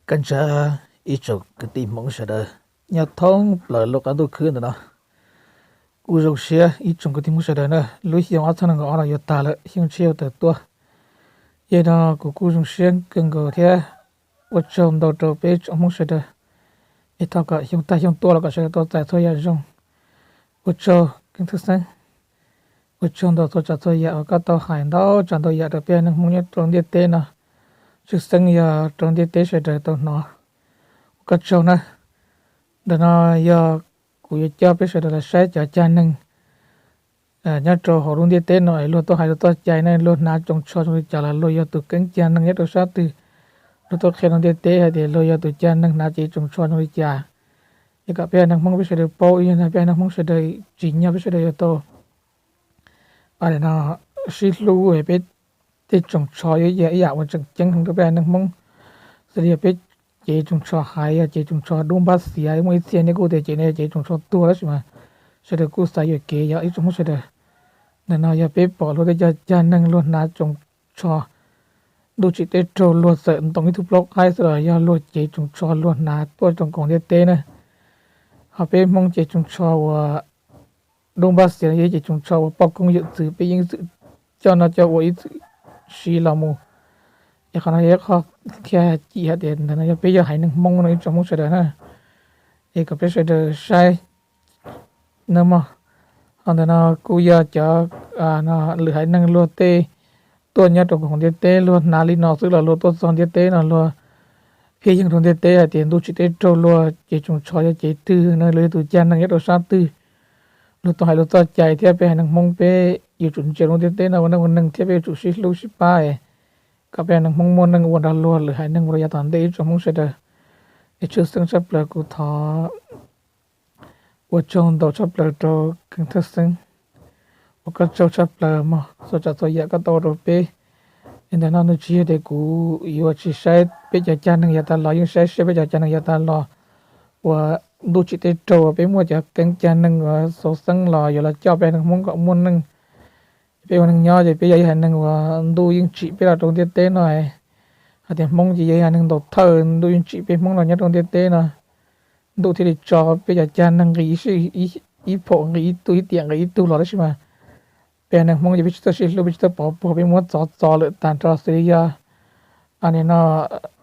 Koj ntshaw ib tsoom kwv tij Hmoob sawv daws nyob thoob plaws lub qab ntuj khwb ntawm no. Kuv zoo siab ib tsoom kwv tij Hmoob sawv daws na, lub xyoo ob txhiab nees nkaum ob no yuav tag lawm, xyoo tshiab yuav tawm tuaj. Yog no kuv kuj zoo siab kawg nkaus thiab ua tsaug ntau rau peb tsoom Hmoob sawv daws. Es thov kom xyoo tag xyoo tuaj los kom sawv daws tau txais txhua yam zoo. Ua tsaug Keeb Thawj Xeeb, ua tsaug ntau txhua tsav txhua yam uas koj tau hais ntau tsav ntau yam rau peb neeg Hmoob nyob rau ntiaj teb no, tshwj xeeb yog rau ntiaj teb sawv daws tau hnov. Ua koj tsaug na. Ntawm no yog kuv yuav coj peb sawv daws los saib cov cag neeg nyob rau hauv lub ntiaj teb no es luag tuaj hais luag txoj cai ne, luag hnav tsoos tsho zoo li cas los luag yog tus keeb cag neeg nyob rau sab twg, luag tuaj qhia rau ntiaj teb hais tias luag yog tus cag neeg hnav cev tsoos tsho zoo li cas. Es kom peb neeg Hmoob peb sawv daws paub, ib yog peb neeg Hmoob sawv daws tsim nyog peb sawv daws yuav tau no sib hlub, peb tej tsoos tsho yuav yog ib yam uas tseem ceeb heev rau peb neeg Hmoob. Xws li yog peb cev tsoos tsho hais yog cev tsoos tsho dub npab xiav, muaj ib txhia nej kuj tias cev no yog cev tsoos tsho tuag tab sis mas sawv daws kuj xav yuam kev yog ib tsoom Hmoob sawv daws. Ntawm no yog peb pom luag tej cov cag neeg luag hnav tsoos tsho ntuj tsim teb raug luag txawm ntoo ib tug plaub qaib xwb los yog luag cev tsoos tsho luag hnav tuaj rau nkaus ntiaj teb na. Ho peb Hmoob cev tsoos tsho uas dub npab xiav no yog cev tsoos tsho uas poj koob yawm txwv peb yeej txwm coj no coj ua ib txwm siv los mus. Es qhov no yog ib qho qhia cim hais tias ntawm no yog peb yog haiv neeg Hmoob no ib tsoom Hmoob sawv daws na. Es kom peb sawv daws saib na mog. Ho ntawm no kuj yog cov lwm haiv neeg luag tej tuaj nyob rau nkaus ntiaj teb, luag hnav li no xwb los luag tuaj txog ntiaj teb no luag phiaj yeeg rau ntiaj teb hais tias ntuj tsim teb raug luag cev tsoos tsho yog cev twg no, luag yog tus cag neeg nyob rau sab twg, luag tuaj hais luag txoj cai thiab peb haiv neeg Hmoob peb yuav tsum ntsia lub ntiaj teb no ua neej ua neeg thiab peb yuav tsum sib hlub sib pab kom peb haiv neeg Hmoob muaj neej ua nrog luag lwm haiv neeg ua rau yav tom ntej ib tsoom Hmoob sawv daws. Es tshwj xeeb tshaj plaws kuv thov ua tsaug ntau tshaj plaws rau Keeb Thawj Xeeb, ua koj tsaug tshaj plaws mog txhua tsav txhua yam koj tau ua rau peb. Es ntawm no nws tsis yog tias kuv yuav tsis saib peb cov cag neeg yav tas los, yeej saib saib peb cov cag neeg yav tas los uas ntuj tsim teb raug uas peb muaj cov keeb cag neeg uas xauv xeeb los yuav los coj peb haiv neeg Hmoob kom muaj neej. Peb ua neeg nyob ces peb yog ib haiv neeg uas ntuj yeej tsim peb los rau ntiaj teb no. Hais tias Hmoob ces yog ib haiv neeg ntaus thawj, ntuj yeej tsim peb Hmoob los nyob rau ntiaj teb no. Ntuj thiaj li tso peb cov cag neeg nqis ib phaum nqis ib tug, ib tiam nqis ib tug los tab sis mas peb haiv neeg Hmoob ces peb tsis txawj sib hlub, peb tsis txawj pov puag, peb muab txov txo lawm tag nrho xws li yog nim no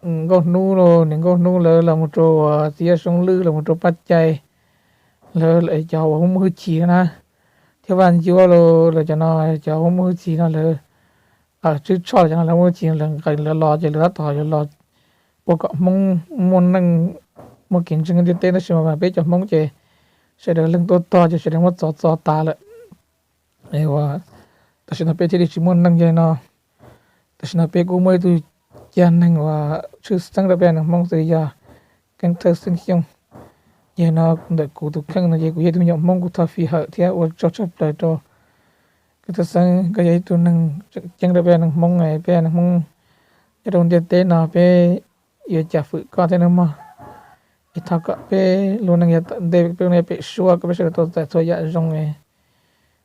Nkauj Hnub los, niam Nkauj Hnub lawv los mus rau uas txiv Yaj Soob Lwj los mus rau Paj Cai, lawv cov uas muaj muaj hwj chim na, thiab Vaj Ncuab los lawv cov no, cov muaj muaj hwj chim no lawv Tswb Tshoj los cov no lawv muaj hwj chim lawv nqis lawv los ces lawv tab tom yuav los ua kom Hmoob muaj neej muaj kev ntseeg ntiaj teb tab sis mas peb cov Hmoob ces sawv daws leeg tuaj tog ces sawv daws muab txov txo tas lawm. Tam sim no peb thiaj li tsis muaj neej yog no. Tam sim no peb kuj muaj ib tug cag neeg uas tshwj xeeb rau peb haiv neeg Hmoob xws li yog Keeb Thawj Xeeb Xyooj. Yog no ntawm kuv tus kheej no ces kuv yog ib tug me nyuam Hmoob, kuv thov fij hawm thiab ua tsaug tshaj plaws rau Keeb Thawj Xeeb, koj yog ib tug neeg tseem ceeb rau peb haiv neeg Hmoob, peb haiv neeg Hmoob nyob rau ntiaj teb no peb yuav cam fwm koj thiab nawb mog. Es thov kom peb lub neej yav tom ntej, peb lub neej pem suab, kom peb sawv daws tau txais txhua yam zoo,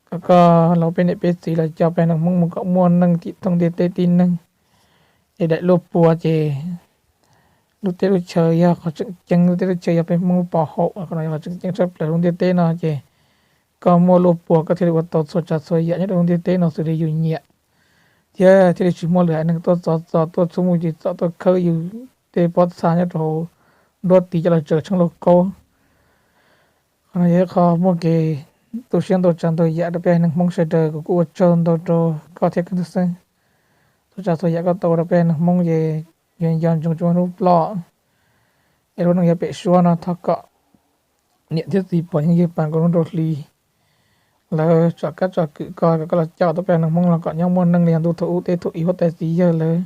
kom koj los peb niam peb txiv los coj peb haiv neeg Hmoob mus kom muaj neej tim thoob ntiaj teb tib neeg. Es daim luaj puas ces lub teb lub chaw yog qhov tseem ceeb, lub teb lub chaw yog peb Hmoob lub pov haum, qhov no yog qhov tseem ceeb tshaj plaws lub ntiaj teb no ces koj muaj luaj puas koj thiaj li ua tau txhua tsav txhua yam nyob rau lub ntiaj teb no xws li yus nyiam, thiab thiaj li tsis muaj lwm haiv neeg tuaj txov txo, tuaj txhub mus ces txom tuaj khawb yus tej pob txha nyob rau hauv nruab tiv coj los tsaws tshoob lauj kaub. Qhov no yog ib qho muaj kev tu siab ntau tsav ntau yam rau peb haiv neeg Hmoob sawv daws, kuv kuj ua tsaug ntau rau koj thiab Keeb Thawj Xeeb. Txhua tsav txhua yam koj tau ua rau peb haiv neeg Hmoob ces yuav nco ntsoov tsis muaj hnub ploj. Es lub neej yav pem suab no thov kom niam thiab txiv pom yeej yog pas nkaus lub nrau hli, lawv tsom kab tsom kwm koj kom koj los coj tau peb haiv neeg Hmoob los kom nyob muaj neej li yog ntuj thaum ub tej thaum ub huab tais txiv yawg lawv.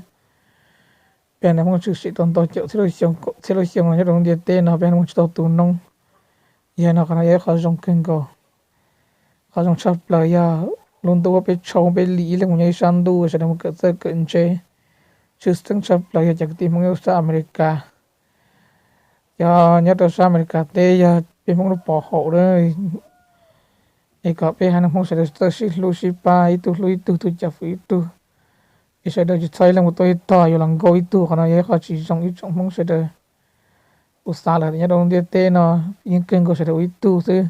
Peb haiv neeg Hmoob tshwm sim tau ntau caum txhiab lub xyoo, kaum txhiab lub xyoo no nyob rau lub ntiaj teb no peb haiv neeg Hmoob tsis tau tu noob. Yog no qhov no yog ib qho zoo kawg nkaus. Qhov zoo tshaj plaws yog lub ntuj muab peb tshau peb li ib leeg mus nyob ib sab ntuj, sawv daws mus kawm txawj kawm ntse. Tshwj xeeb tshaj plaws yog cov kwv tij Hmoob nyob sab Amelikas. Cov nyob rau sab Amelikas teb yog peb Hmoob lub pov haum lawm. Es kom peb haiv neeg Hmoob sawv daws txawj sib hlub sib pab, ib tug hlub ib tug, ib tug cam fwm ib tug. Es sawv daws tsis txhob ib leeg mus tuaj ib tog yuav los nkaug ib tug, qhov no yog ib qho tsis zoo ib tsoom Hmoob sawv daws. Kuv xav lawm nyob rau ntiaj teb no yeej kawg nkaus sawv daws ua ib tug xwb.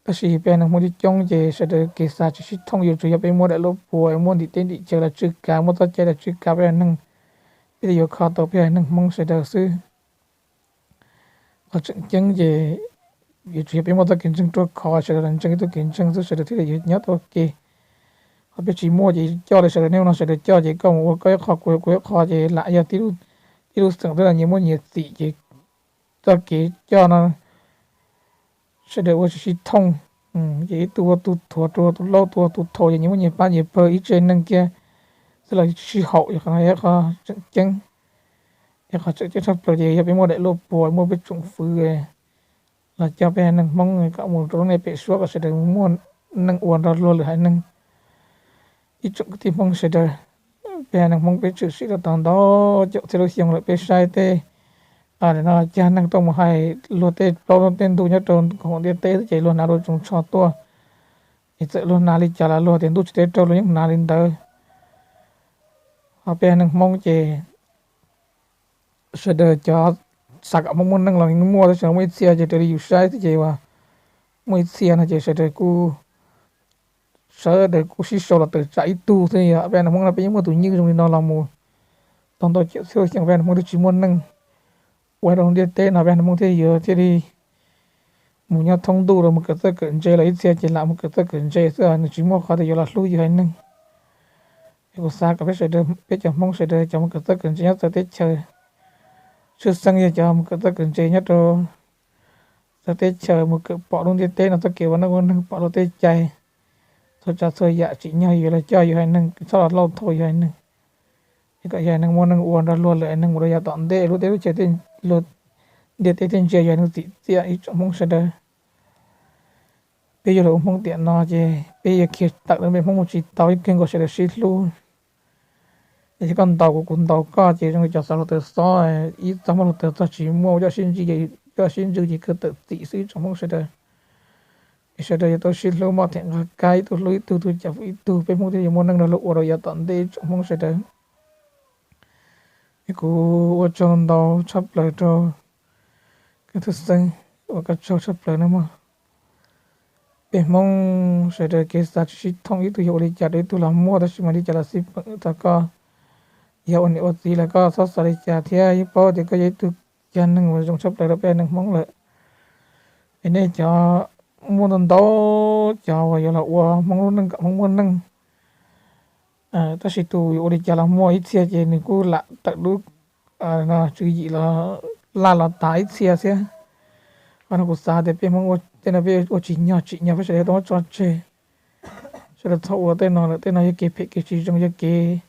Tab sis peb neeg Hmoob coob coob ces sawv daws kev xav tsis sib thooj, yuav tsum yog peb muaj daim luj puas, muaj ntim teb ntim chaw los tswj kav, muaj txoj cai los tswj kav peb haiv neeg, peb thiaj yuav kho tau peb haiv neeg Hmoob sawv daws xwb. Qhov tseem ceeb ces yuav tsum yog peb muaj txoj kev ntseeg ruaj khov, sawv daws los ntseeg ib tug kev ntseeg xwb sawv daws thiaj li yuav nyob tau kev. Ho peb tsis muaj ces coj li sawv daws nej no sawv daws coj ces koj mus ua koj ib qho kuv ua kuv ib qho ces lam yog tib lub xeem twb los nyias muaj nyias txim ces txoj kev coj no sawv daws ua tsis sib thooj, ces ib tug ua tus thuav, tus ua tus laub, tus ua tus thaum ces nyias muaj nyias pab nyias pawg ib tse neeg kiag xwb los tsis sib haum. Qhov no yog qhov tseem ceeb. Yog qhov tseem ceeb tshaj plaws ces yog peb muaj daim luj puas, muaj peb tsoom fwv los coj peb haiv neeg Hmoob kom mus rau lub niag pem suab kom sawv daws muaj neej ua nrog luag lwm haiv neeg. Ib tsoom kwv tij Hmoob sawv daws, peb haiv neeg Hmoob peb tshwm sim rau tau ntau caum txhiab lub xyoo lawm, peb saib tej no cag neeg tuaj mus hais luag tej plaub tej ntug nyob rau koom haum ntiaj teb xwb ces luag hnav dua tsoos tsho tuaj. Es txawm luag hnav li cas los luag tias ntuj tsis teb raug luag yeej hnav li ntawd. Ho peb haiv neeg Hmoob ces sawv daws cov xav kom Hmoob muaj neej los yeej muaj, tab sis muaj ib txhia ces raws li yus saib xwb ces uas muaj ib txhia no ces sawv daws kuj, sawv daws kuj sib sau los tawm tsam ib tug xwb. Yog peb haiv neeg Hmoob no peb yeej muaj tus nywj zoo li no los mus tau ntau caum txhiab lub xyoo peb haiv neeg Hmoob twb tsis muaj neej. Ua rau ntiaj teb no peb haiv neeg Hmoob thiaj yuav thiaj li mus nyob thoob ntuj rau mus kawm txawj kawm ntse los ib txhia ces lam mus kawm txawj kawm ntse xwb, nws tsis muaj qhov tias yuav los hlub yus haiv neeg. Es kuv xav kom peb sawv daws, peb cov Hmoob sawv daws cov mus kawm txawj kawm ntse nyob txawv teb chaws, tshwj xeeb yog cov mus kawm txawj kawm ntse nyob rau txawv teb chaws mus kawm pom lub ntiaj teb no txoj kev ua neej ua neeg, pom luag tej cai, txhua tsav txhua yam tsim nyog yus los coj yus haiv neeg, txhob los lauj thau yus haiv neeg. Es kom yus haiv neeg muaj neej ua nrog luag lwm haiv neeg mus rau yav tom ntej, lub teb lub chaw, ntiaj teb thiaj ntsia yus haiv neeg txim txiaj ib tsoom Hmoob sawv daws. Peb yuav los ua Hmoob tiam no ces peb yuav khiav tawm rau npe Hmoob mus tsis tau, yeej kawg nkaus sawv daws sib hlub. Es yog koj ntaus kuv, kuv ntaus koj ces zoo li cov xov hluav taws xob, ib txog muaj hluav taws txog tsis muaj, coj sib ntsws, coj sib ntsws ces kawg tawm txim xwb ib tsoom Hmoob sawv daws. Es sawv daws yuav tau sib hlub maj them nqa kab, ib tug hlub ib tug, ib tug cam fwm ib tug, peb Hmoob thiaj yuav muaj neej nrog luag ua rau yav tom ntej ib tsoom Hmoob sawv daws. Es kuv ua tsaug ntau tshaj plaws rau koj Thawj Xeeb, ua koj tsaug tshaj plaws nawb mog. Peb Hmoob sawv daws kev xav tsis sib thooj, ib tug yog ua li cas rau ib tug los muaj, tab sis mas li cas los xij peem, thov koj yog ua niam ua txiv los koj txhob xav li cas thiab, yeej paub tias koj yog ib tug cag neeg uas zoo tshaj plaws rau peb haiv neeg Hmoob lawm. Es nej cov muaj ntau ntau cov uas yuav los ua Hmoob lub neej kom Hmoob muaj neej, tab sis tus yuav ua li cas los muaj, ib txhia ces nws kuj lam tawm lub tswv yim los laj los tas ib txhia thiab. Qhov no kuv xav tias peb Hmoob tej no peb ua tsis nyog tsim nyog, peb sawv daws tau muab tso tseg. Sawv daws txhob ua tej no lawm, tej no yog kev phem kev tsis zoo, yog kev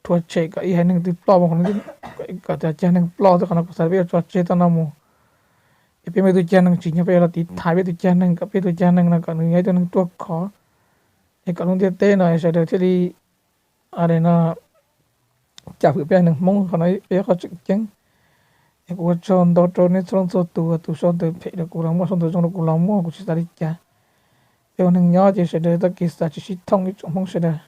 rhuav tshem kom ib haiv neeg twg ploj mus, kom cov cag neeg ploj xwb. Qhov no kuv xav peb yuav tso tseg txoj no mus. Es peb muaj ib tug cag neeg tsim nyog peb yuav los tiv thaiv peb tus cag neeg, kom peb tus cag neeg no kom nws yog ib tug neeg ruaj khov, es kom lub ntiaj teb no sawv daws thiaj li no cam fwm peb haiv neeg Hmoob. Qhov no peb qhov tseem ceeb. Es kuv ua tsaug ntau rau nej txhua leej txhua tus, tus sau ntawv phem rau kuv los muaj, sau ntawv zoo rau kuv los muaj, kuv tsis xav li cas. Peb ua neeg nyob ces sawv daws txoj kev xav tsis sib thooj ib tsoom Hmoob sawv daws.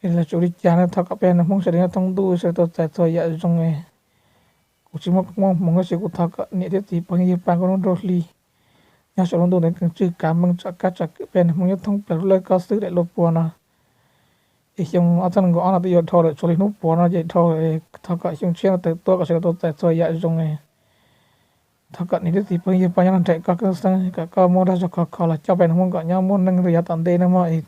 Es los tsis ua li cas no, thov kom peb haiv neeg Hmoob sawv daws nyob thoob ntuj sawv daws tau txais txhua yam zoo es kuv tsis muaj koob muaj hmoov, tab sis kuv thov kom niam thiab txiv pog yawg pab nkauj hnub nraug hli nyob saum lub ntuj ntawd keev tswj kav meej tsom kab tsom kwm peb haiv neeg Hmoob nyob thoob plaws lub laj koj xwb daim luj puas no. Es xyoo ob txhiab nees nkaum ob no twb yuav dhau lawm, tshuav li hnub puav no ces dhau lawm. Thov kom xyoo tshiab no tawm tuaj kom sawv daws tau txais txhua yam zoo es thov kom niam thiab txiv pog yawg pab nyob nrog nraim koj, koj xeeb kom koj muaj dag zog khov kho los coj peb haiv neeg Hmoob kom nyob muaj neej rau yav tom ntej no mog. Es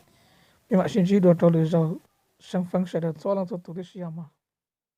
peb mam sib ntsib dua rau lwm zaus, seev feeb sawv daws txhua leej txhua tus tib si os mog.